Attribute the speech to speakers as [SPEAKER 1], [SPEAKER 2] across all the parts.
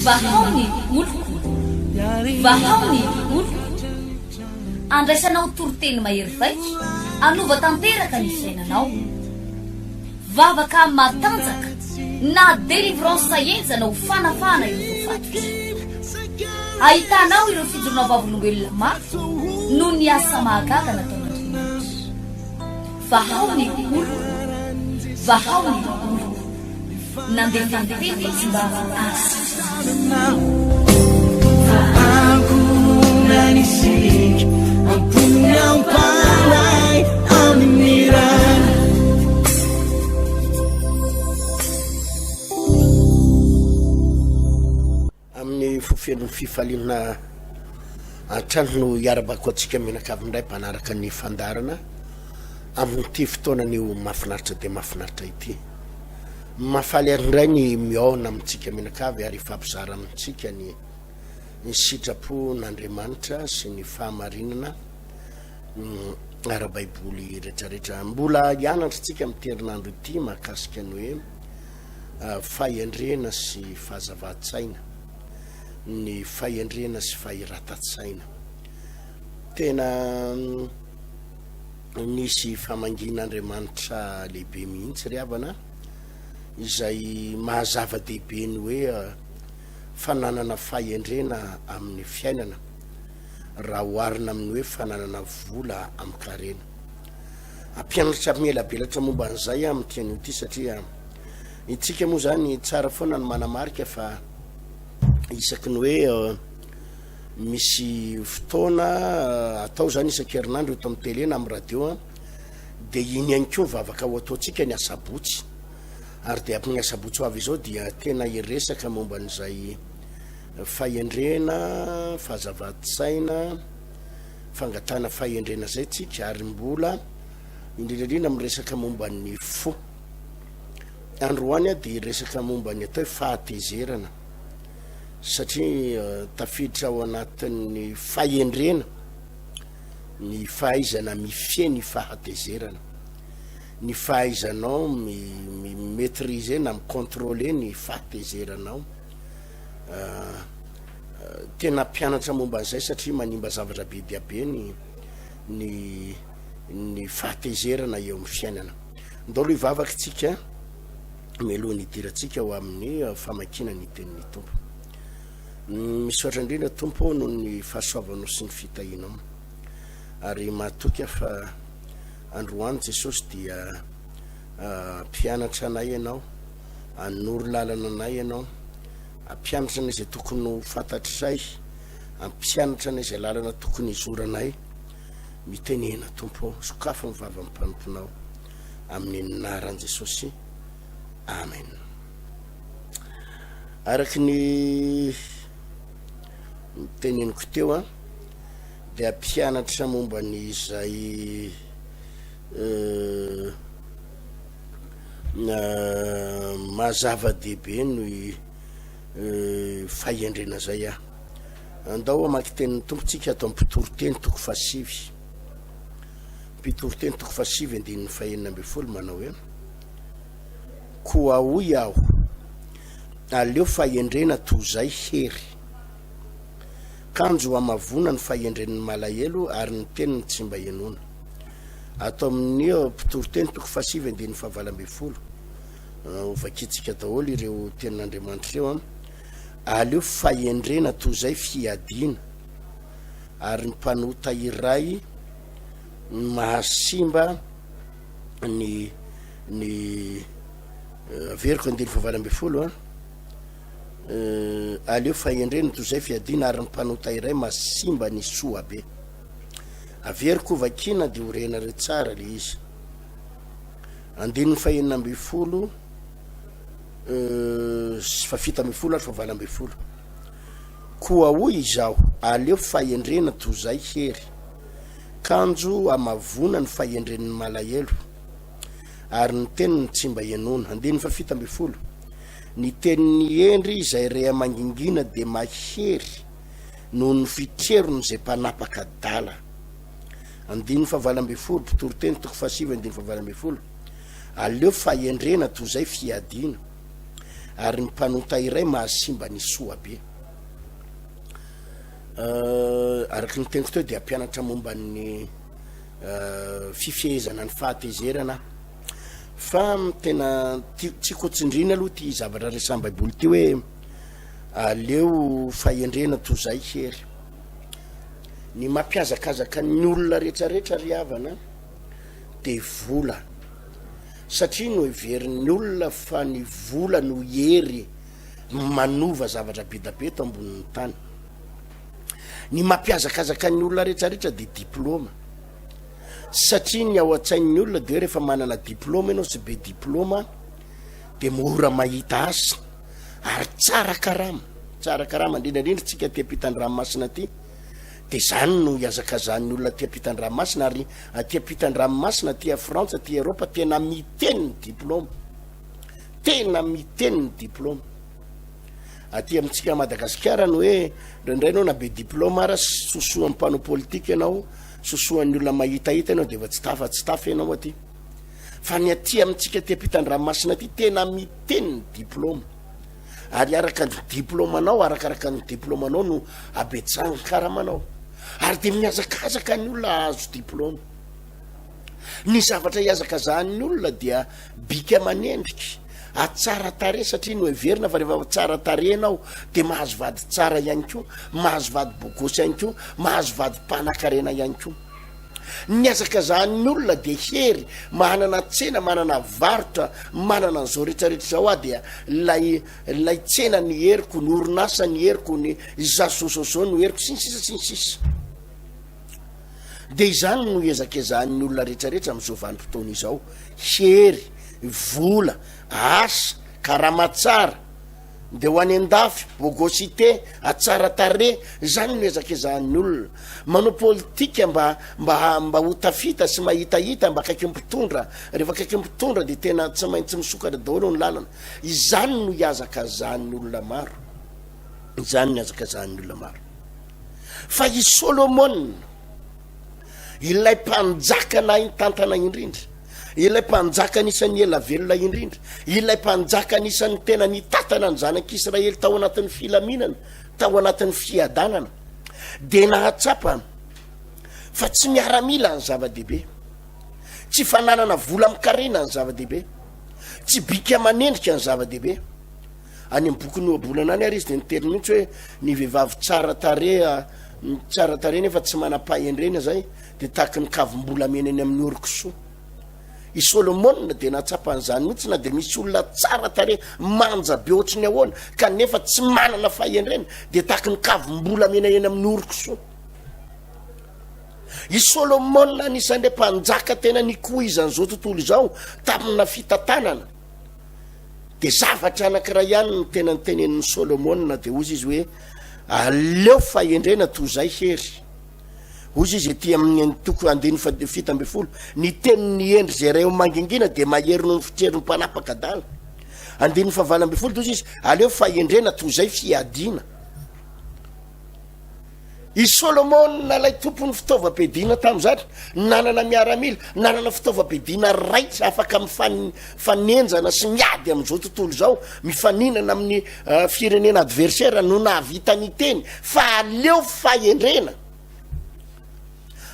[SPEAKER 1] Vahao ny oloko, vahao ny oloko. Andraisanao toriteny mahery vaika, hanova tanteraka ny fiainanao. Vavaka matanjaka na délivrance henjana ho fanafahana ireo voafatotra. Ahitanao ireo fijoroana vavolombelona mafy noho ny asa mahagaga nataon'Andriamanitra. Vahao ny oloko, vahao ny oloko. Nandefa ny teny izy mba hahasitrana.
[SPEAKER 2] Amin'ny fo feno fifaliana hatrany no hiarabako antsika mianakavy indray mpanaraka ny fandaharana amin'ity fotoana anio mahafinaritra dia mahafinaritra ity. Mahafaly ahy indray ny mihaona amintsika mianakavy ary hifampizara amintsika ny ny sitrapon'Andriamanitra sy ny fahamarinana ara-baiboly rehetrarehetra. Mbola hianatra tsika amin'ity herinandro ity mahakasika ny hoe Fahendrena sy fahazavan-tsaina, ny fahendrena sy fahiratan-tsaina. Tena nisy famangian'Andriamanitra lehibe mihitsy ry havana, izay maha zava-dehibe ny hoe fananana fahendrena amin'ny fiainana, raha oharina amin'ny hoe fananana vola amin-karena. Hampianatra hamelabelatra momba an'izay aho amin'ity anio ity satria itsika moa zany tsara foana ny manamarika fa isaky ny hoe euh, misy fotoana euh, atao zany isan-kerinandro eto amin'ny télé na amin'ny radio a de iny ihany koa vavaka ho ataontsika ny asabotsy ary de amin'ny asabotsy ho avy izao dia tena hiresaka momba an'izay fahendrena fahazavan-tsaina fangatahana fahendrena zay tsika ary mbola indrindra indrindra miresaka momba ny fo. Androany aho dia hiresaka momba ny atao hoe fahatezerana satria tafiditra ao anatin'ny fahendrena ny fahaizana mifehy ny fahatezerana, ny fahaizanao mi-maitriser na mi-contrôler ny fahatezeranao. Tena mpianatra momba an'izay satria manimba zavatra be dia be ny ny ny fahatezerana eo amin'ny fiainana. Ndao aloha hivavaka isika mialohan'ny hidirantsika ho amin'ny famakiana ny tenin'ny Tompo. Misaotra indrindra Tompo noho ny fahasoavanao sy ny fitahianao. Ary mahatoky aho fa androany Jesosy dia mpianatra anay ianao, hanoro lalana anay ianao, hampianatra anay izay tokony ho fantatray, hampianatra anay izay lalana tokony hizoranay. Mitenena Tompo ô, sokafy ny vavan'ny mpanomponao amin'ny anaran'i Jesosy. Amen. Araky ny teneniko teo a, dia mpianatra momba ny izay euh, maha zava-dehibe ny fahendrena zay aho. Andao hamaky tenin'ny Tompo tsika ato amin'ny Mpitoriteny toko fahasivy. Mpitoriteny toko fahasivy andininy fahenina ambin'ny folo manao hoe, Koa hoy aho, aleo fahendrena toy izay hery. Kanjo hamavoana ny fahendren'ny malahelo ary ny teniny tsy mba henoina. Ato amin'ny Mpitoriteny toko fahasivy andininy fahavalo ambin'ny folo, ho vakintsika daholo ireo tenin'Andriamanitra ireo an. Aleo fahendrena toy izay fiadiana, ary ny mpanota iray mahasimba ny ny averiko andininy fahavalo ambin'ny folo an. Aleo fahendrena toy izay fiadiana ary ny mpanota iray mahasimba ny soa be. Averiko vakiana dia ho renareo tsara le izy. Andininy fahenina ambin'ny folo sy fahafito ambin'ny folo ary fahavalo ambin'ny folo. Koa hoy izaho, aleo fahendrena toy izay hery, kanjo hamavoana ny fahendren'ny malahelo, ary ny teniny tsy mba henoina. Andininy fahafito ambin'ny folo. Ny tenin'ny hendry izay reha mangingina dia mahery noho ny fitreron'izay mpanapaka adala. Andininy fahavalo ambin'ny folo, Mpitoriteny toko fahasivy andininy fahavalo ambin'ny folo. Aleo fahendrena toy izay fiadiana. Ary ny mpanota iray mahasimba ny soa be. Araka ny teniko teo dia hampianatra momba ny fifehezana ny fahatezerana aho. Fa tena tiako tsindrina aloha ity zavatra resahin'ny baiboly ity hoe aleo fahendrena toy izay hery. Ny mampihazakazaka ny olona rehetrarehetra ry havana dia vola. Satria noheverin'ny olona fa ny vola no hery manova zavatra be da be eto ambonin'ny tany. Ny mampihazakazaka ny olona rehetrarehetra dia diploma. Satria ny ao an-tsain'ny olona dia hoe rehefa manana diploma ianao sy be diploma dia mora mahita asa ary tsara karama, tsara karama indrindra indrindra tsika aty ampitan-dranomasina aty dia izany no ihazakazahan'ny olona aty ampitan-dranomasina ary aty ampitan-dranomasina aty Frantsa aty Eropa tena miteny ny diploma, tena miteny ny diploma. Aty amintsika Madagasikara ny hoe indraindray ianao na be diploma ara sosoan'ny mpanao politika ianao, sosoan'ny olona mahitahita ianao dia efa tsy tafa tsy tafa ianao aty. Fa ny aty amintsika aty ampitan-dranomasina aty tena miteny ny diploma. Ary araka ny diplomanao, arakaraka ny diplomanao no habetsahan'ny karamanao. Ary dia mihazakazaka ny olona hahazo diploma. Ny zavatra ihazakazahan'ny olona dia bika aman'endrika, atsara tarehy satria noheverina fa rehefa tsara tarehy ianao dia mahazo vady tsara ihany koa, mahazo vady bogosy ihany koa, mahazo vady mpanakarena ihany koa. Ny hazakazahan'ny olona dia hery, manana tsena, manana varotra, manana an'izao rehetrarehetra izao aho dia ilay ilay tsena ny heriko, ny orinasa ny heriko, ny izaho zao zao zao no heriko, sy ny sisa sy ny sisa. Dia izany no iezakezahan'ny olona rehetrarehetra amin'izao vanim-potoana izao, hery, vola, asa, karama tsara, dia ho any an-dafy, bogosite, hatsara tarehy, izany no iezakezahan'ny olona. Manao politika mba mba mba ho tafita sy mahitahita, mba akaiky mpitondra, rehefa akaiky mpitondra dia tena tsy maintsy misokatra daholo ny lalana. Izany no ihazakazahan'ny olona maro. Izany no ihazakazahan'ny olona maro. Fa i Solomona, ilay mpanjaka nahay nitantana indrindra, ilay mpanjaka anisan'ny ela velona indrindra, ilay mpanjaka anisan'ny tena nitatana ny zanak'Israely tao anatin'ny filaminana, tao anatin'ny fiadanana, dia nahatsapa fa tsy miaramila ny zava-dehibe, tsy fananana vola amin-karena ny zava-dehibe, tsy bika aman'endrika ny zava-dehibe. Any amin'ny bokin'ny ohabolana any ary izy dia niteny mihitsy hoe ny vehivavy tsara tarehy, tsara tarehy nefa tsy manam-pahendrena izay dia tahaky ny kavim-bolamena eny amin'ny orin-kisoa. I Solomona dia nahatsapa an'izany mihitsy na dia misy olona tsara tarehy manja be ohatry ny ahoana kanefa tsy manana fahendrena dia tahaky ny kavim-bolamena eny amin'ny orin-kisoa. I Solomona anisan'ilay mpanjaka tena nikoizan'izao tontolo izao tamina fitantanana. Dia zavatra anankiray ihany no tena notenenin'i Solomona, dia hozy izy hoe, Aleo fahendrena toy izay hery. Hozy izy ety amin'ny toko andininy 17, Ny tenin'ny hendry izay ray ao mangingina dia mahery noho ny fitserin'ny mpanapaka adala. Andininy faha-18 dia hozy izy, Aleo fahendrena toy izay fiadiana. I Solomona ilay tompon'ny fitaovam-piadiana tamin'izany, nanana miaramila, nanana fitaovam-piadiana raitra afaka mifanenjana sy miady amin'izao tontolo izao, mifaninana amin'ny eh, firenena adversaire no nahavita niteny fa aleo fahendrena,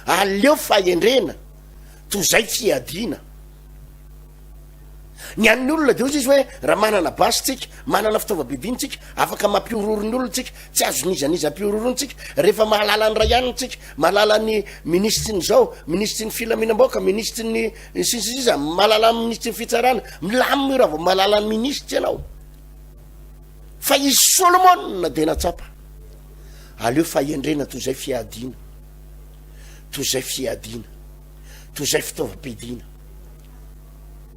[SPEAKER 2] aleo fahendrena toy izay fiadiana. Ny an'ny olona dia hozy izy hoe raha manana basy tsika, manana fitaovam-piadiana tsika, afaka mampihorohoro ny olona tsika, tsy azon'iza n'iza ampihorohoroana tsika, rehefa mahalala ny ray ihany tsika, mahalala ny minisitry ny zao, minisitry ny filaminam-bahoaka, minisitry ny sy ny sisa, mahalala ny minisitry ny fitsarana, milamina io raha vao mahalala ny minisitry ianao. Fa i Solomona dia natsapa, aleo fahendrena toy izay fiadiana, toy izay fiadiana, toy izay fitaovam-piadiana.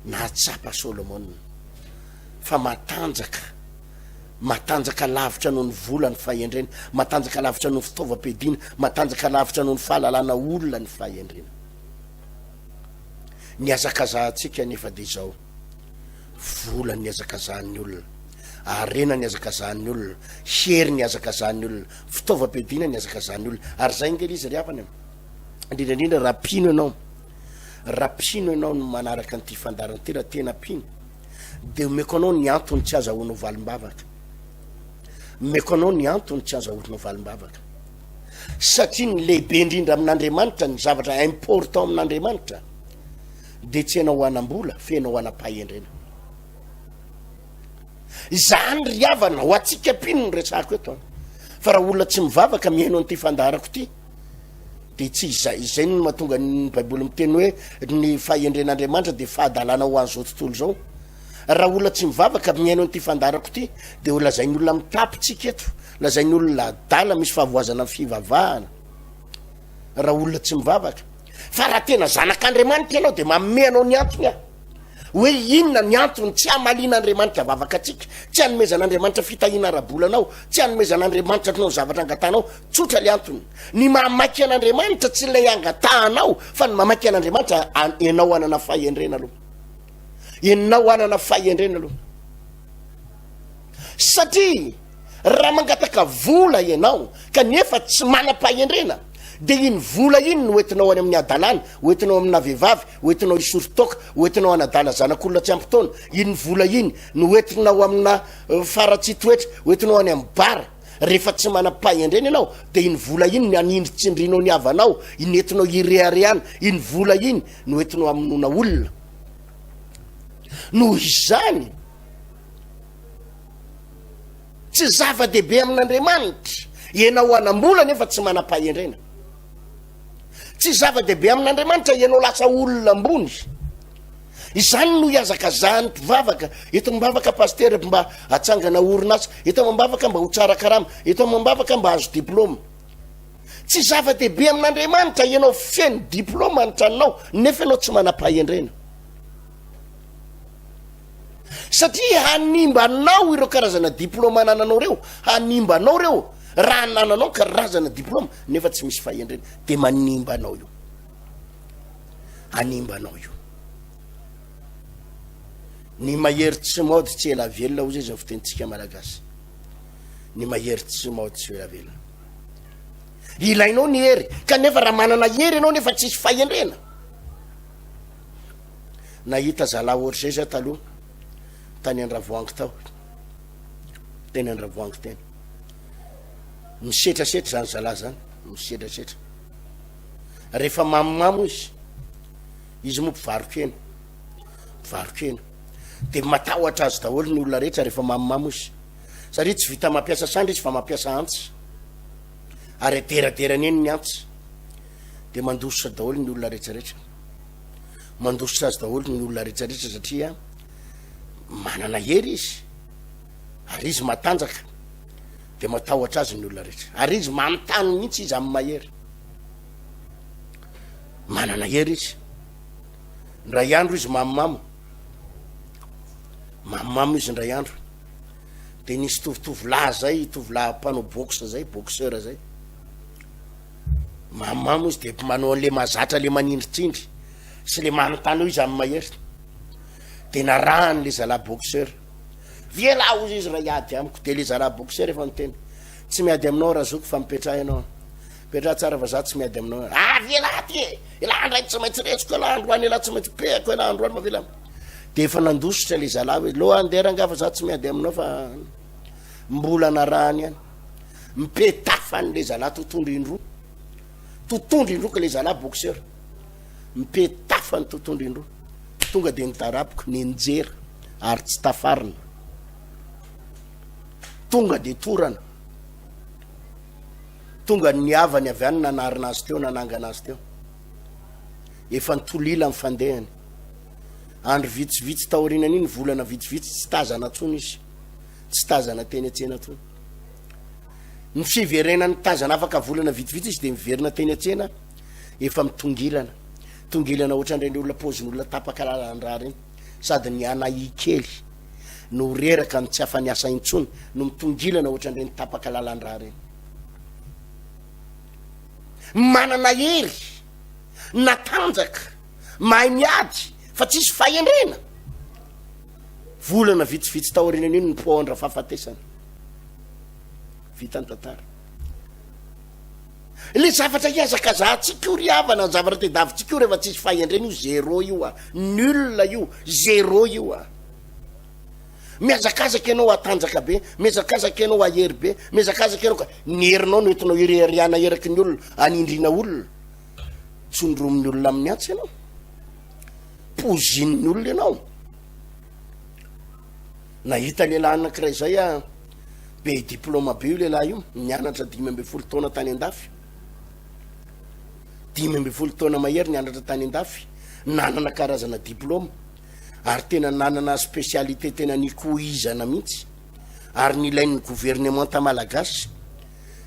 [SPEAKER 2] Nahatsapa Solomona fa matanjaka, matanjaka lavitra noho ny vola ny fahendrena, matanjaka lavitra noho ny fitaovam-piadiana, matanjaka lavitra noho ny fahalalana olona ny fahendrena. Ny hazakazahantsika anefa dia izao, vola ny hazakazahan'ny olona, harena ny hazakazahan'ny olona, hery ny hazakazahan'ny olona, fitaovam-piadiana ny hazakazahan'ny olona. Ary izay ange ilay izy ry havana e. Indrindra indrindra raha mpino ianao. Raha mpino ianao no manaraka an'ity fandaharana ity, raha tena mpino. Dia omeko anao ny antony tsy azahoanao valim-bavaka. Omeko anao ny antony tsy azahoanao valim-bavaka. Satria ny lehibe indrindra amin'Andriamanitra, ny zavatra important amin'Andriamanitra, dia tsy ianao hanam-bola fa ianao hanam-pahendrena. Izany ry havana, ho antsika mpino no resahako eto an. Fa raha olona tsy mivavaka mihaino an'ity fandaharako ity, dia tsy izay, izay no mahatonga ny Baiboly miteny hoe ny fahendren'Andriamanitra dia fahadalana ho an'izao tontolo izao. Raha olona tsy mivavaka mihaino an'ity fandaharako ity, dia ho lazain'ny olona mitapy tsika eto, lazain'ny olona adala misy fahavoazana amin'ny fivavahana. Raha olona tsy mivavaka. Fa raha tena zanak'Andriamanitra ianao dia manome anao ny antony aho. Hoe inona ny antony tsy hamalian'Andriamanitra vavaka antsika, tsy hanomezan'Andriamanitra fitahiana ara-bola anao, tsy hanomezan'Andriamanitra anao ny zavatra angatahanao. Tsotra le antony. Ny mahamaika an'Andriamanitra tsy ilay angatahanao fa ny mahamaika an'Andriamanitra ianao hanana fahendrena aloha. Ianao hanana fahendrena aloha. Satria raha mangataka vola ianao kanefa tsy manam-pahendrena dia iny vola iny no hoentinao any amin'ny hadalana, hoentinao amina vehivavy, hoentinao hisotro toaka, hoentinao hanadala zanak'olona tsy ampy taona, iny vola iny no hoentinao amina eh, faratsian-toetra, hoentinao any amin'ny bara. Rehefa tsy manam-pahendrena ianao dia iny vola iny no anindritsindrinao ny havanao, iny entinao hireharehana, iny vola iny no entinao hamonoana olona. Noho izany, tsy zava-dehibe amin'Andriamanitra ianao hanam-bola nefa tsy manam-pahendrena. Tsy zava-dehibe amin'Andriamanitra ianao lasa olona ambony. Izany no ihazakazahan'ny mpivavaka. Eto am-bavaka pasitera mba hatsangana orinasa, eto amam-bavaka mba ho tsara karama, eto amam-bavaka mba hahazo diploma. Tsy zava-dehibe amin'Andriamanitra ianao feno diploma ny tranonao nefa ianao tsy manam-pahendrena. Satria hanimba anao ireo karazana diploma anananao ireo, hanimba anao ireo raha anananao karazana diploma nefa tsy misy fahendrena dia manimba anao io. Hanimba anao io. Ny mahery tsy maody tsy ela velona hozy izy ny fitenintsika malagasy. Ny mahery tsy maody tsy ela velona. Ilainao ny hery, kanefa raha manana hery ianao nefa tsisy fahendrena. Nahita zalahy ohatr'izay za taloha tany Andravoahangy tao. Teny Andravoahangy teny. Misetrasetra zany zalahy zany, misetrasetra. Rehefa mamomamo izy, izy moa mpivaro-kena, mpivaro-kena. Dia matahotra azy daholo ny olona rehetra rehefa mamomamo izy. Satria tsy vita mampiasa sandry izy fa mampiasa antsy. Ary aderaderany eny ny antsy. Dia mandositra daholo ny olona rehetrarehetra. Mandositra azy daholo ny olona rehetrarehetra satria manana hery izy. Ary izy matanjaka. Dia matahotra azy ny olona rehetra. Ary izy manontany mihitsy izy amin'ny mahery. Manana hery izy. Indray andro izy mamomamo. Mamomamo izy indray andro. Dia nisy tovotovolahy zay, tovolahy mpanao boxe zay, boxeur zay. Mamomamo izy dia manao an'le mahazatra le manindritsindry sy le manontany eo izy amin'ny mahery. Dia narahany le zalahy boxeur. Viela hozy izy raha hiady amiko. Dia le zalahy boxeur efa niteny. Tsy miady aminao razoky fa mipetraha ianao. Mipetraha tsara fa za tsy miady aminao. Ah viela aty e! Elah ndray tsy maintsy resiko elah androany elah tsy maintsy pehako elah androany fa vela. Dia efa nandositra le zalahy hoe lo andeha rangaha fa za tsy miady aminao fa mbola narahany ihany. Mipetafany le zalahy totondro indroa. Totondro indroa ka le zalahy boxeur. Mipetafany totondro indroa. Tonga dia nidaraboka, nenjera ary tsy tafarina. Tonga dia torana. Tonga ny havany avy any nanarina azy teo, nanangana azy teo. Efa nitolila ny fandehany. Andro vitsivitsy taorianan'iny, volana vitsivitsy, tsy tazana intsony izy. Tsy tazana teny an-tsena intsony. Ny fiverenany tazana afaka volana vitsivitsy izy dia miverina teny an-tsena efa mitongilana. Tongilana ohatran'ireny olona paozin'olona tapaka lalan-drà ireny. Sady ny anahia kely no reraka no tsy afa-niasa intsony no mitongilana ohatran'ireny tapaka lalan-drà ireny. Manana hery, natanjaka, mahay miady fa tsisy fahendrena. Volana vitsivitsy taorianan'iny ny poandra fahafatesana. Vita ny tantara. Le zavatra ihazakazahantsika io ry havana, ny zavatra tediavintsika io rehefa tsisy fahendrena io zéro io a, nul io, zéro io a. Mihazakazaka ianao hatanjaka be, mihazakazaka ianao hahery be, mihazakazaka ianao ka ny herinao no entinao ireharehana eraky ny olona, anindriana olona. Tsondromin'ny olona amin'ny antsy ianao. Pozin'ny olona ianao. Nahita lehilahy anankiray izay aho, be diplôma be io lehilahy io, nianatra 15 taona tany an-dafy. 15 taona mahery nianatra tany an-dafy, nanana karazana diplôma, ary tena nanana spécialité tena nikoizana mihitsy, ary nilain'ny governemanta malagasy,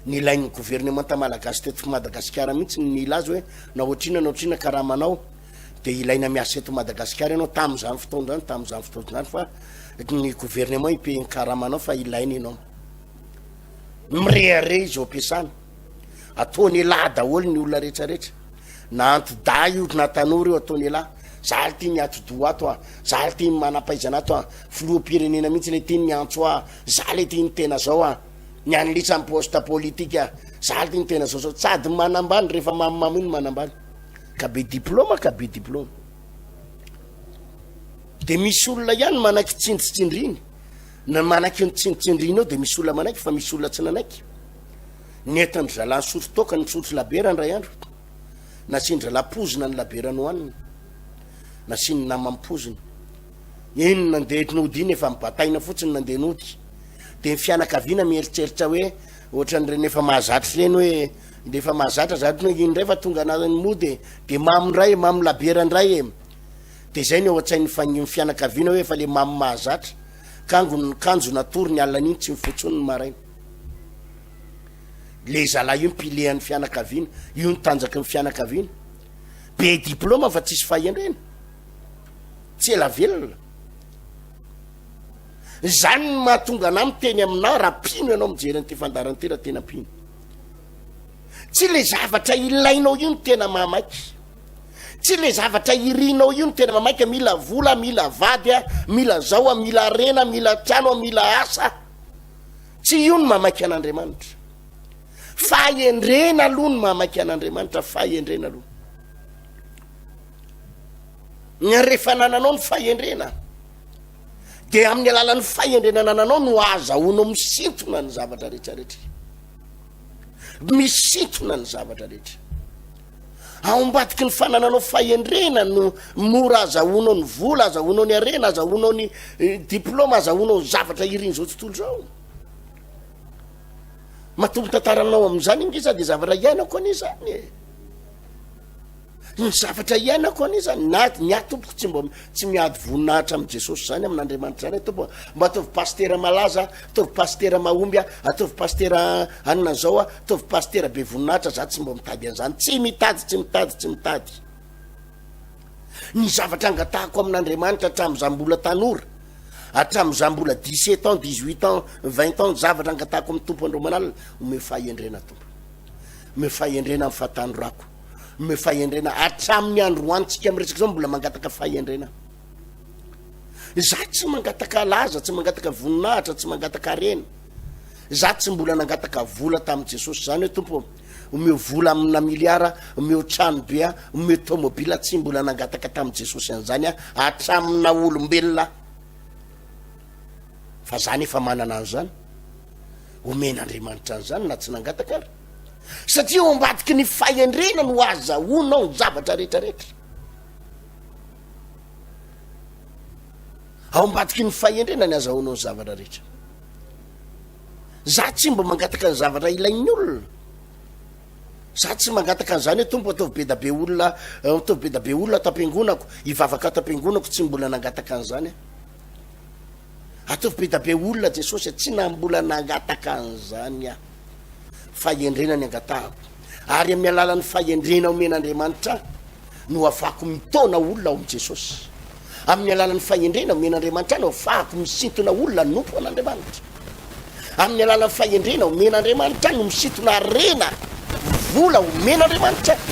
[SPEAKER 2] nilain'ny governemanta malagasy teto Madagasikara mihitsy ny nilaza hoe na ohatrina na ohatrina karamanao dia ilaina miasa eto Madagasikara ianao tamin'izany fotoana izany, tamin'izany fotoana izany fa ny gouvernement hi-payer ny karamanao fa ilaina ianao. Mirehareha izy eo am-piasana. Ataony elah daholo ny olona rehetrarehetra. Na anti-dahy io na tanora io ataony elah. Za ry ty ny atidoha ato a, za ry ty ny manam-pahaizana ato a, filoham-pirenena mihitsy le ty miantso ahy, za le ty ny tena zao a, ny an'lisa ny poste politique a, za ry ty ny tena zao zao. Sady manambany rehefa mamomamo iny manambany. Ka be diplôma ka be diplôma. De misy olona ihany manaiky tsindritsindriny. Na manaiky ny tsindritsindriny eo de misy olona manaiky fa misy olona tsy nanaiky. Nentin-dry zalahy nisotro toaka, nisotro labiera indray andro. Nasian-dry zalahy pozina ny labiera nohanina. Nasian'ny namany pozina. Iny nandeha nody iny efa mibataina fotsiny nandeha nody. De ny fianakaviana mieritreritra hoe ohatran'ireny efa mahazatra ireny hoe de efa mahazatra zany hoe iny indray fa tonga anany mody e, de mamo indray e, mamo labiera indray e. De zay ny ao an-tsain'ny fagn- fianakaviana hoe efa le mamo mahazatra. Kango kanjo natory ny alina iny tsy mifoha intsony ny maraina. Le zalahy io ny pilehan'ny fianakaviana, io ny tanjaky ny fianakaviana. Be diplôma fa tsisy fahendrena. Tsy ela velona. Zany no mahatonga anah miteny aminah raha mpino ianao mijery an'ity fandaharana ity raha tena mpino. Tsy le zavatra ilainao io no tena mahamaika. Tsy le zavatra irinao io no tena mahamaika, mila vola, mila vady a, mila zao a, mila harena, mila trano a, mila asa. Tsy io no mahamaika an'Andriamanitra. Fahendrena aloha no mahamaika an'Andriamanitra, fahendrena aloha. Ny rehefa anananao ny fahendrena, dia amin'ny alalan'ny fahendrena anananao no ahazahoanao misintona ny zavatra rehetrarehetra. Misintona ny zavatra rehetra. Ao ambadiky ny fanananao fahendrena no mora azahoanao ny vola, azahoanao ny harena, azahoanao ny eh, diplôma, azahoanao ny zavatra irin'izao tontolo izao. Matoa mitantaranao amin'izany inge za dia zavatra iainako anie izany e. Ny zavatra iainako anie zany, na ny ahy tompoko tsy mba tsy miady voninahitra amin'i Jesosy zany, amin'Andriamanitra zany aho tompo a, mba ataovy pasitera malaza, ataovy pasitera mahomby aho, ataovy pasitera anona zao aho, ataovy pasitera be voninahitra, za tsy mba mitady an'izany, tsy mitady, tsy mitady, tsy mitady. Ny zavatra angatahako amin'Andriamanitra hatramin'izaho mbola tanora, hatramin'izaho mbola 17 ans, 18 ans, 20 ans, ny zavatra angatahako amin'ny Tompo andro aman'alina, omeo fahendrena Tompo. Omeo fahendrena amin'ny fahatanorako. Omeo fahendrena hatramin'ny androantsika miresaka izao mbola mangataka fahendrena. Za tsy mangataka laza, tsy mangataka voninahitra, tsy mangataka harena. Za tsy mbola nangataka vola tamin'i Jesosy zany hoe Tompo omeo vola amina miliara, omeo trano be aho, omeo tomobila, tsy mbola nangataka tamin'i Jesosy an'izany aho hatramina olombelona. Fa za nefa manana an'izany. Omen'Andriamanitra an'izany na tsy nangataka ary. Satria ao ambadiky ny fahendrena no azahoanao ny zavatra rehetrarehetra. Ao ambadiky ny fahendrena ny azahoanao ny zavatra rehetra. Za tsy mba mangataka ny zavatra ilain'ny olona. Za tsy mangataka an'izany hoe tompo ataovy be da be olona, ataovy be da be olona ato am-piangonako, hivavaka ato am-piangonako, tsy mbola nangataka an'izany aho. Ataovy be da be olona Jesosy a, tsy na mbola nangataka an'izany aho. Fahendrena ny angatahako. Ary amin'ny alalan'ny fahendrena omen'Andriamanitra ahy no afahako mitaona olona ao amin'i Jesosy. Amin'ny alalan'ny fahendrena omen'Andriamanitra ahy no afahako misintona olona hanompo an'Andriamanitra. Amin'ny alalan'ny fahendrena omen'Andriamanitra ahy no misintona harena, vola omen'Andriamanitra ahy.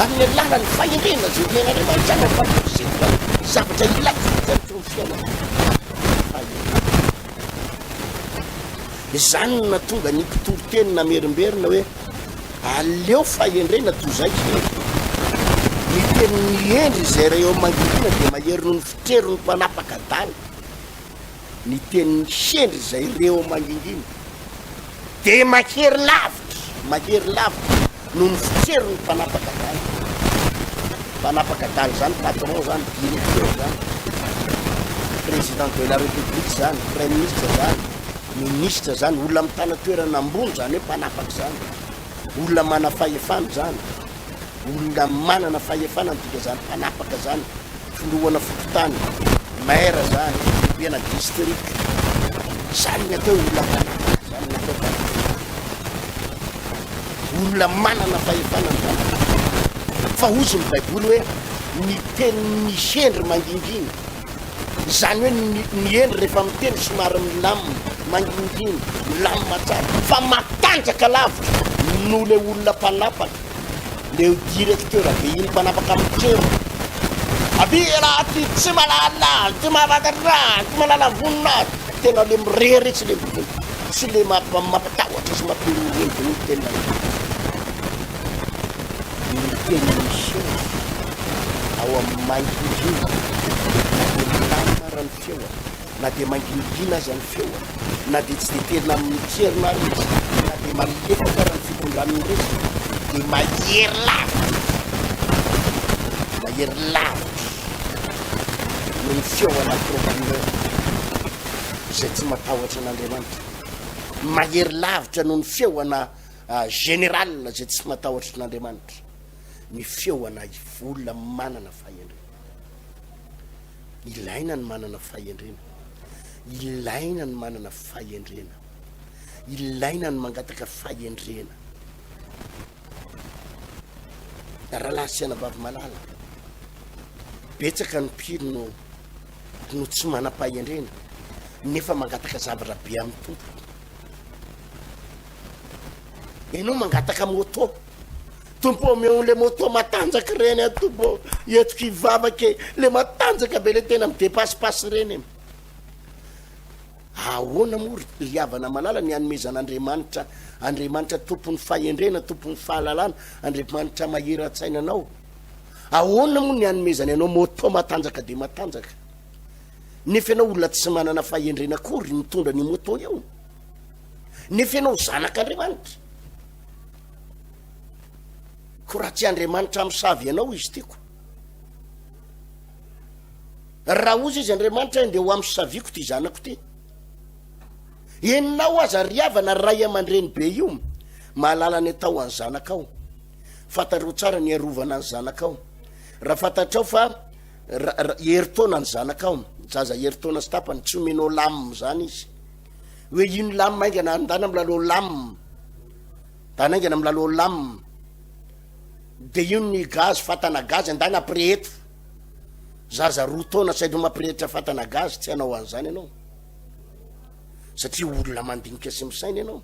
[SPEAKER 2] Amin'ny alalan'ny fahendrena izay omen'Andriamanitra ahy no afahako misintona zavatra ilaiko rehetra eo amin'ny fiainana. Fahendrena. Izany no nahatonga ny mpitory teny namerimberina hoe aleo fahendrena toy izay hery. Ny tenin'ny hendry izay re eo mangingina dia mahery noho ny fitreron'ny mpanapaka adala. Ny tenin'ny hendry izay reo mangingina dia mahery lavitra, mahery lavitra noho ny fitserin'ny mpanapaka adala. Mpanapaka adala izany, patron izany, directeur izany, président de la république izany, praiministra izany, ministra izany, olona mitana toerana ambony izany hoe mpanapaka izany, olona mana-fahefana izany. Olona manana fahefana ny dikazany mpanapaka zany, filohana fokontany, maire zany, lehibena district, zany ny atao hoe olona mpanapaka, zany ny atao mpanapaka. Olona manana fahefana ny mpanapaka. Fa hozy ny baiboly hoe ny tenin'ny hendry mangingina. Izany hoe ny ny hendry rehefa miteny somary milamina, mangingina, milamina tsara, fa matanjaka lavitra noho ilay olona mpanapaka, ilay directeur be iny mpanapaka mitrerona. Avia raha ty tsy mahalala, tsy mahafantatra, tsy mahalala ny voninahitra. Tena le mirehareha tsy le tsy le mampatahotra sy mampihorohoro be ny tenany. Ny tenin'ny hendry ao amin'ny mangingina, na dia milamina ara ny feony, na dia mangingina aza ny feony, na dia tsy dia tena mitrerona ara izy, na dia malefaka ara ny fitondrany ny resaka, dia mahery lavitra izy, mahery lavitra noho ny feo ana procureur izay tsy matahotra an'Andriamanitra, mahery lavitra noho ny feo ana Général izay tsy matahotra an'Andriamanitra, ny feo ana olona manana fahendrena. Ilaina ny manana fahendrena. Ilaina ny manana fahendrena. Ilaina ny mangataka fahendrena. Rahalahy sy anabavy malala, betsaka ny mpino no no tsy manam-pahendrena nefa mangataka zavatra be amin'ny Tompo. Ianao mangataka moto. Tompo ô, omeo le moto matanjaka ireny aho Tompo ô. Entiko hivavaka e. Le matanjaka be le tena midepasipasy ireny e. Ahoana moa ry havana malala ny hanomezan'Andriamanitra, Andriamanitra tompon'ny fahendrena, tompon'ny fahalalana, Andriamanitra mahiran-tsaina anao. Ahoana moa ny hanomezany anao moto matanjaka dia matanjaka? Nefa ianao olona tsy manana fahendrena akory mitondra an'io moto io. Nefa ianao zanak'Andriamanitra. Ko raha tsy Andriamanitra misavy anao izy tiako. Raha ozy izy Andriamanitra ndeha ho amsaviko ty zanako ty. Enao aza ry havana ray aman-dreny be io mahalala ny atao an'ny zanakao. Fantatrao tsara ny arovana ny zanakao. Raha fantatrao fa herintaona ny zanakao, zaza herintaona sy tapany, tsy omenao lamina zany izy. Hoe ino lam aingana andana milalao lam dana aingana milalao lam de io ny gaz fatana gaz andana ampireheto zaza roa taona saino mampirehitra fatana gaz tsy hanao an'izany ianao satria olona mandinika sy misaina ianao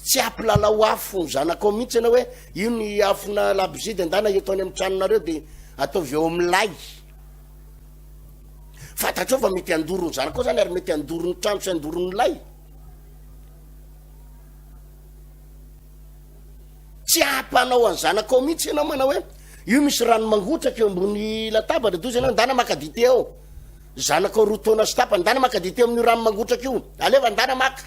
[SPEAKER 2] tsy ampilalao afo ny zanakao mihitsy ianao hoe io ny afona labozia de andana eto any amin'ny tranonareo de ataovy eo amin'ilay Fantatrao fa mety handoro ny zanakao zany ary mety handoro ny trano sy handoro ny lay. Tsy hampanao an'ny zanakao mihitsy ianao manao hoe io misy rano mangotraka eo ambony latabatra doza ianao ndana maka dite ao. Zanakao roa taona sy tapany ndana maka dite amin'io rano mangotraka io. Aleva ndana maka.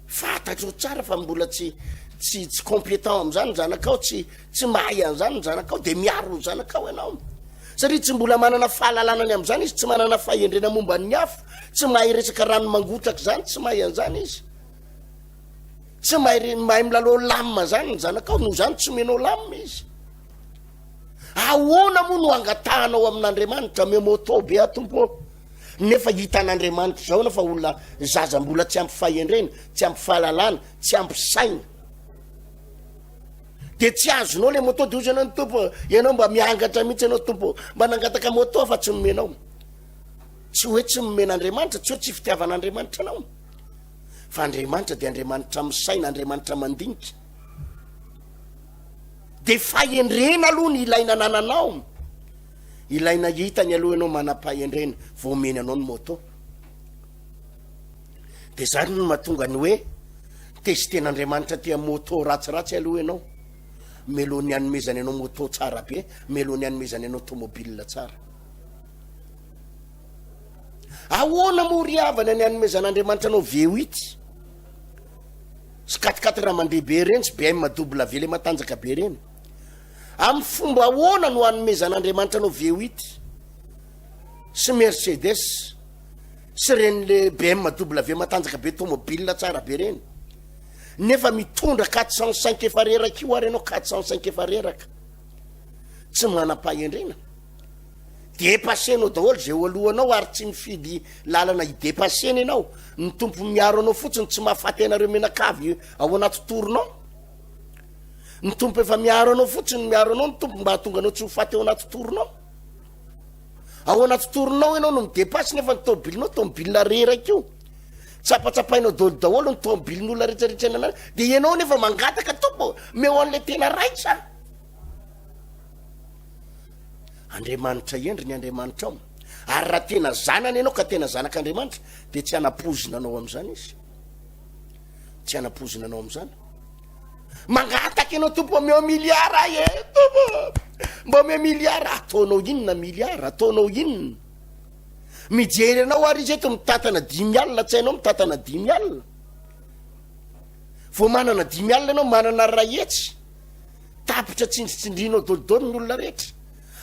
[SPEAKER 2] Fantatrao tsara fa mbola tsy tsy tsy compétent am'zany ny zanakao, tsy tsy mahay an'zany ny zanakao, de miaro ny zanakao ianao. Satria tsy mbola manana fahalalana ny am'zany izy, tsy manana fahendrena momba ny afo, tsy mahay resaka rano mangotraka zany, tsy mahay an'zany izy. Tsy mahay mahay milalao lamina zany ny zanakao, noho zany tsy omenao lamina izy. Ahoana moa no angatahanao amin'Andriamanitra, omeo moto be aho Tompo ô. Nefa hitan'Andriamanitra izao ianao fa olona zaza mbola tsy ampy fahendrena, tsy ampy fahalalana, tsy ampy saina. De tsy azonao le moto de hozy ianao ny Tompo, ianao mba miangatra mihitsy ianao Tompo, mba nangataka moto fa tsy nomenao. Tsy hoe tsy nomen'Andriamanitra, tsy hoe tsy fitiavan'Andriamanitra anao. Fa Andriamanitra dia Andriamanitra misaina, Andriamanitra mandinika. De fahendrena aloha ny ilaina anananao. Ilaina hitany aloha ianao manam-pahendrena vao omeny anao ny moto. De zany no mahatonga ny hoe testen'Andriamanitra aty amin'ny moto ratsiratsy aloha ianao mialohan'ny hanomezany anao moto tsara be, mialohan'ny hanomezany anao tomobile tsara. Ahoana moa ry havana ny hanomezan'Andriamanitra anao V8 sy quat-quatre mandeha be ireny sy BMW le matanjaka be ireny? Amin'ny fomba ahoana no hanomezan'Andriamanitra anao V8 sy Mercedes sy ireny le BMW matanjaka be tomobile tsara be ireny? Nefa mitondra 405 efa reraka io ary ianao 405 efa reraka. Tsy manam-pahendrena. Depassenao daholo izay eo alohanao ary tsy mifidy lalana hidepassena ianao. Ny Tompo miaro anao fotsiny tsy mahafaty anareo mianakavy ao anaty torinao. Ny Tompo efa miaro anao fotsiny, miaro anao ny Tompo mba hahatonga anao tsy ho faty ao anaty torinao. Ao anaty torinao ianao no midepasse nefa ny tomobilinao tomobile reraka io. Tsapatsapainao daholo daholo ny tomobilin'olona rehetrarehetra any anany. Dia ianao nefa mangataka Tompo, meo an'ilay tena raitra. Andriamanitra hendry ny Andriamanitrao. Ary raha tena zanany ianao ka tena zanak'Andriamanitra, dia tsy hanapozina anao amin'izany izy. Tsy hanapozina anao amin'izany. Mangataka ianao tompo omeo milliard ahy e tompo. Mba omeo milliard ataonao inona milliard ataonao inona? Mijery anao ary izy eto mitantana 50 tsy hainao mitantana 50. Vao manana 50 ianao manana 100. Tapitra tsindritsindrinao dolidoly ny olona rehetra.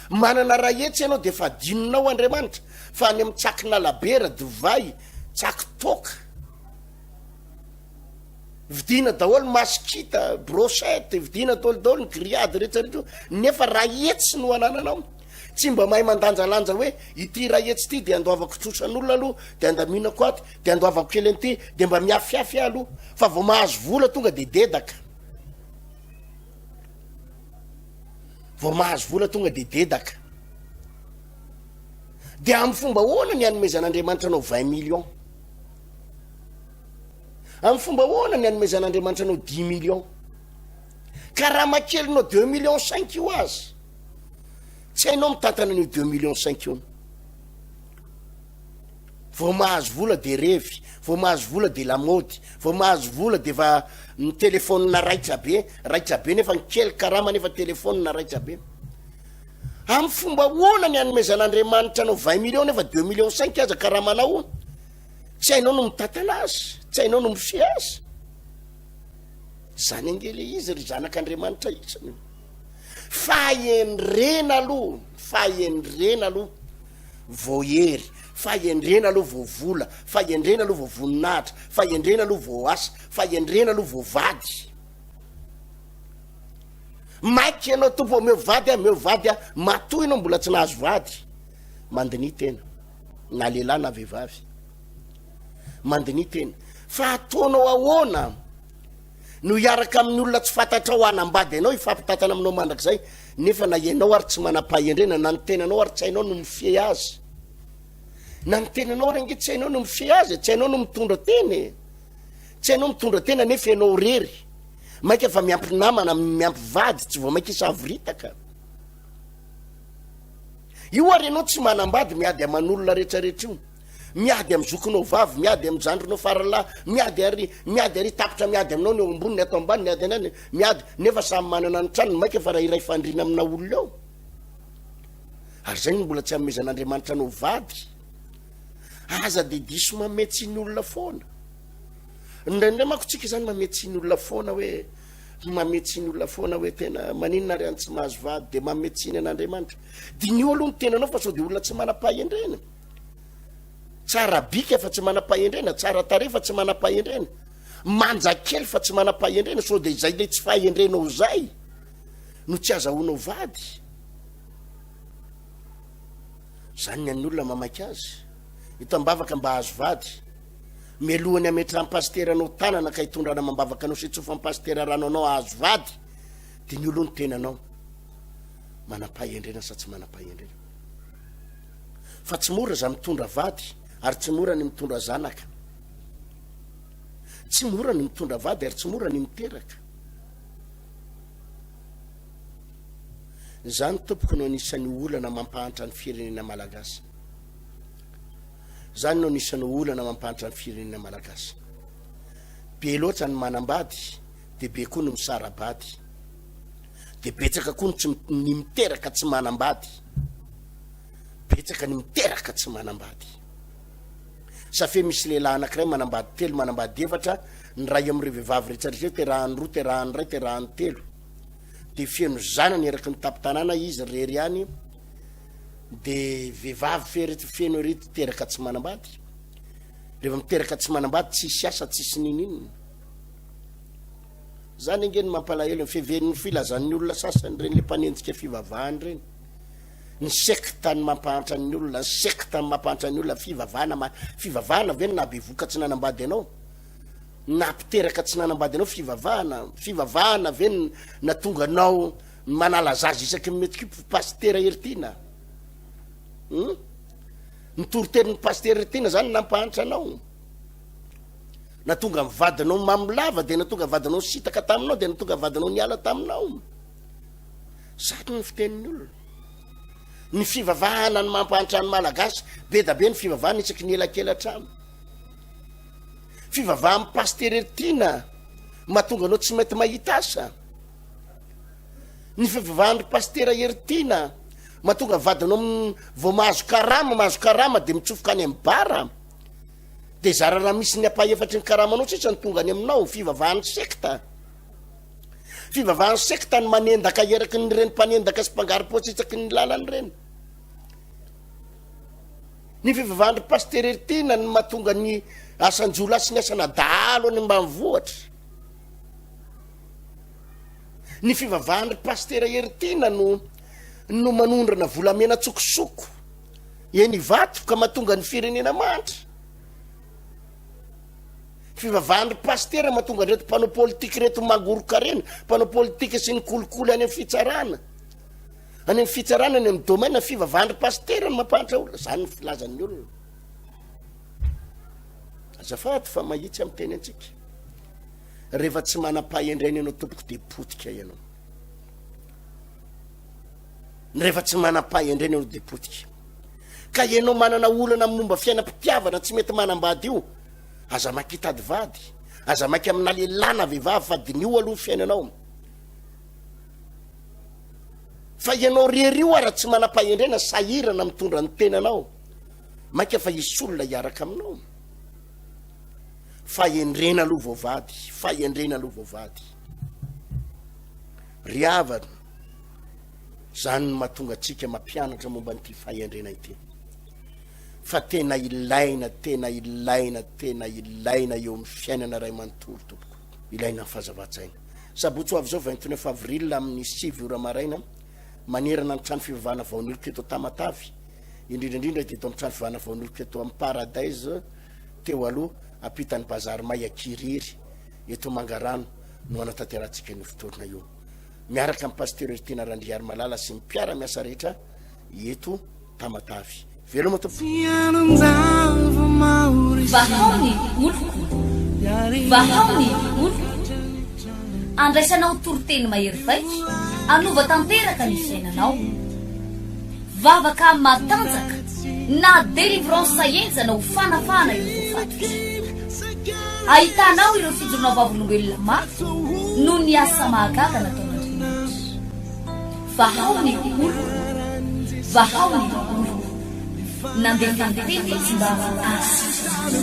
[SPEAKER 2] Manana 100 ianao dia efa adinonao Andriamanitra fa any amin'ny tsakina labera, divay, tsaky toaka. Vidiana daholo masikita, brochette, vidiana daholo daholo ny grillade rehetra rehetra nefa 100 no anananao. Tsy mba mahay mandanjalanja hoe ity 100 ity dia andoavako trosan'olona aloha dia andaminako ato dia andoavako kely an'ity dia mba miafiafy aho aloha fa vao mahazo vola tonga dia dedaka. Vao mahazo vola tonga dia dedaka. Dia amin'ny fomba ahoana ny hanomezan'Andriamanitra anao 20 millions? Amin'ny fomba ahoana ny hanomezan'Andriamanitra anao 10 millions? Karama kelinao 2 millions 5 io aza. Tsy hainao mitantana an'io 2 millions 5 io. Vao mahazo vola de revy, vao mahazo vola de lamaody, vao mahazo vola de efa mitelefaonina raitra be, raitra be nefa ny kely karama nefa telefaonina raitra be. Amin'ny fomba ahoana ny hanomezan'Andriamanitra anao 20 millions nefa 2 millions 5 aza karamanao? Tsy hainao no mitantana azy, tsy hainao no mifehy azy. Zany ange le izy ry zanak'Andriamanitra isany. Fahendrena aloha, fahendrena aloha vao hery, fahendrena aloha vao vola, fahendrena aloha vao voninahitra, fahendrena aloha vao asa, fahendrena aloha vao vady. Maika ianao tompo omeo vady aho, omeo vady aho, matoa ianao mbola tsy nahazo vady. Mandiniha tena, na lehilahy na vehivavy. Mandiniha tena. Fa ataonao ahoana no hiaraka amin'ny olona tsy fantatrao hanambady anao hifampitantana aminao mandrakizay nefa na ianao ary tsy manam-pahendrena na ny tenanao ary tsy hainao no mifehy azy na ny tenanao ary ange tsy hainao no mifehy azy e, tsy hainao no mitondra tena e tsy hainao mitondra tena nefa ianao rery maika fa miampy namana miampy vady tsy vao maika isavoritaka io ary ianao tsy manambady miady aman'olona rehetrarehetra io Miady amin'ny zokinao vavy, miady amin'ny zandrinao faralahy, miady ary, miady ary tapitra miady aminao ny eo ambony, ny ato ambany, ny ady any, miady, nefa samy manana ny tranony, maika fa raha iray fandriana amina olona eo. Ary zay no mbola tsy anomezan'Andriamanitra anao vady. Aza de diso mamehy tsiny olona foana. Indraindray manko tsika zany mamehy tsiny olona foana hoe, mamehy tsiny olona foana hoe tena maninona ary any tsy mahazo vady, de mamehy tsiny an'Andriamanitra. Diniho aloha ny tenanao fa sao de olona tsy manam-pahendrena. Tsara bika fa tsy manam-pahendrena, tsara tarehy fa tsy manam-pahendrena, manja kely fa tsy manam-pahendrena, sao dia izay ilay tsy fahendrenao izay no tsy azahoanao vady. Izany ny an'ny olona mamaky azy. Hitam-bavaka mba hahazo vady. Mialohan'ny hametrahan'ny pasitera anao tanana ka hitondrana amam-bavaka anao sy hitsofan'ny pasitera rano anao hahazo vady, diniho aloha ny tenanao. Manam-pahendrena sa tsy manam-pahendrena? Fa tsy mora za mitondra vady ary tsy mora ny mitondra zanaka. Tsy mora ny mitondra vady ary tsy mora ny miteraka. Izany tompoko no anisan'ny olana mampahantra ny firenena malagasy. Izany no anisan'ny olana mampahantra ny firenena malagasy. Be loatra ny manambady dia be koa ny misara-bady. Dia betsaka koa ny tsy ny miteraka tsy manambady. Betsaka ny miteraka tsy manambady. Safe misy lehilahy anankiray manambady telo, manambady efatra, ny iray amin'ireo vehivavy rehetra rehetra ireo terahany roa, terahany iray, terahany telo. Dia feno zanany eraky ny tampon-tanàna izy irery ihany. Dia vehivavy fery feno ery teraka tsy manambady. Rehefa miteraka tsy manambady tsisy asa, tsisy ninoninona. Zany ange no mampalahelo, ny fiheveran'ny filazan'ny olona sasany ireny le mpanenjika fivavahana ireny. Ny sekta no mampahantra ny olona, ny sekta no mampahantra ny olona, fivavahana ma, fivavahana ve no nahabevohoka tsy nanambady anao? Nampiteraka tsy nanambady anao fivavahana? Fivavahana ve no natonga anao manala zaza isaky ny mety koa pasitera Heritiana? Hum? Ny toritenin'ny pasitera Heritiana zany nampahantra anao? Natonga ny vadinao mamo lava dia natonga vadinao nisintaka taminao dia natonga vadinao niala taminao. Zany ny fitenin'ny olona. Ny fivavahana ny mampahantra ny Malagasy, be da be ny fivavahana isaky ny elakela-trano. Fivavahan'ny pasitera Heritiana mahatonga anao tsy mety mahita asa. Ny fivavahan'ny pasitera Heritiana mahatonga vadinao vao mahazo karama, mahazo karama dia mitsofoka any amin'ny bara. Dia zara raha misy ny ampahefatry ny karamanao sisa no tonga any aminao, fivavahan'ny sekta. Fivavahan'ny sekta ny manendaka eraky ny ireny mpanendaka sy mpangarom-paosy isaky ny lalana ireny. Ny fivavahan'ny pasitera Heritiana no mahatonga ny asan-jiolahy sy ny asana dahalo any ambanivohitra. Ny fivavahan'ny pasitera Heritiana no no manondrana volamena an-tsokosoko. Eny Ivato ka mahatonga ny firenena mahantra. Fivavahan'ny pasitera mahatonga an'ireto mpanao politika ireto mangoron-karena, mpanao politika sy ny kolikoly any amin'ny fitsarana. Any amin'ny fitsarana, any amin'ny domaine, fivavahan'ny pasitera no mampahantra olona. Izany ny filazan'ny olona. Azafady fa mahitsy amin'ny teny antsika. Rehefa tsy manam-pahendrena ianao tompoko dia potika ianao. Rehefa tsy manam-pahendrena ianao dia potika. Ka ianao manana olana momba fiainam-pitiavana tsy mety manambady io, aza maika hitady vady, aza maika amina lehilahy na vehivavy fa diniho aloha ny fiainanao. Fa ianao rery io ara tsy manam-pahendrena sahirana mitondra ny tenanao, maika fa hisy olona hiaraka aminao. Fahendrena aloha vao vady, fahendrena aloha vao vady. Ry havana, Izany no mahatonga antsika mampianatra momba an'ity fahendrena ity. Fa tena ilaina, tena ilaina, tena ilaina eo amin'ny fiainana iray manontolo, tompoko. Ilaina ny fahazavan-tsaina. Sabotsy ho avy izao, 29 avril, amin'ny 9 ora maraina, manerana ny trano fivavahana Vaoniloka eto Tamatave, indrindra indrindra dia eto amin'ny trano fivavahana Vaoniloka eto amin'ny Paradise teo aloha, ampitan'ny Bazary May Ankirihiry, eto Mangarano, no hanatanterahantsika an'io fotoana io. miaraka amin'i Pasitera Heritiana Randriarimalala sy ny mpiara-miasa rehetra eto Tamatave. Veloma tompoko.
[SPEAKER 1] Vahao ny oloko, vahao ny oloko. Andraisanao toriteny mahery vaika, hanova tanteraka ny fiainanao. Vavaka matanjaka na délivrance henjana ho fanafahana ireo voafatotra. Ahitanao ireo fijoroana vavolombelona mafy noho ny asa mahagaga nataon'Andriamanitra. Vahao ny oloko, vahao ny oloko. Nandefa ny teny izy mba hahasitrana.